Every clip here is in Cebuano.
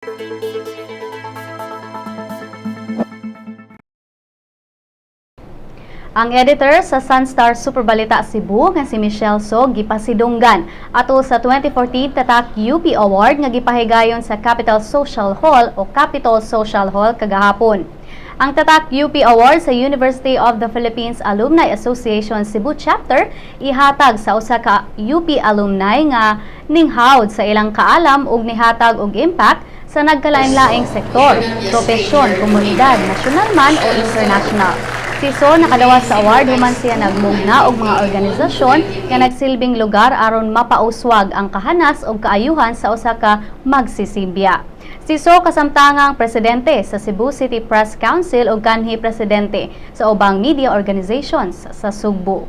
Ang editor sa Sunstar Superbalita Cebu nga si Michelle So gipasidunggan atol sa 2014 Tatak UP Award nga gipahigayon sa Capital Social Hall o Capitol Social Hall kagahapon. Ang Tatak UP Award sa University of the Philippines Alumni Association Cebu Chapter ihatag sa usa ka UP alumni nga ninghawd sa ilang kaalam ug nihatag og impact sa nagkalain-laing sektor, propesyon, komunidad, nasyonal man o international. Si So nakadawa sa award human siya nagmugna og mga organisasyon nga nagsilbing lugar aron mapauswag ang kahanas ug kaayuhan sa usa ka magsisimbya. Si So kasamtangang presidente sa Cebu City Press Council ug kanhi presidente sa ubang media organizations sa Sugbo.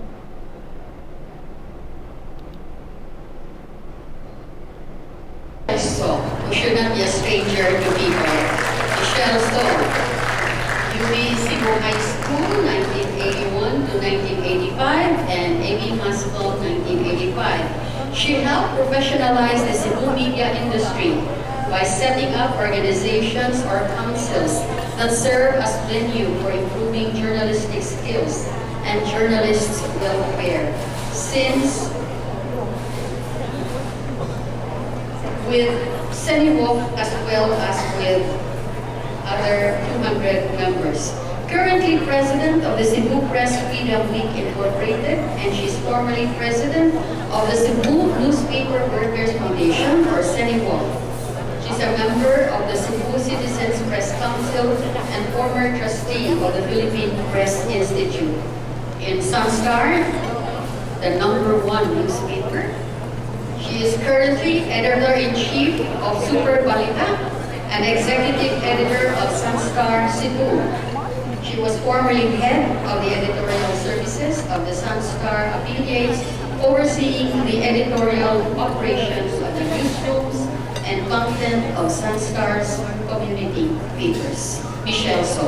So, who should not be a stranger to people. Michelle So, UP Cebu High School, 1981 to 1985, and AB Masscom, 1985. She helped professionalize the Cebu media industry by setting up organizations or councils that serve as venue for improving journalistic skills and journalists' welfare. Since with CENIWOF as well as with other 200 members. Currently president of the Cebu Press Freedom Week Incorporated, and she's formerly president of the Cebu Newspaper Workers Foundation, or CENIWOF. She's a member of the Cebu Citizens Press Council and former trustee of the Philippine Press Institute. In Sunstar, the #1 newspaper, she is currently editor-in-chief of Super Balita and executive editor of Sunstar Cebu. She was formerly head of the editorial services of the Sunstar affiliates, overseeing the editorial operations of the newsrooms and content of Sunstar's community papers. Michelle So.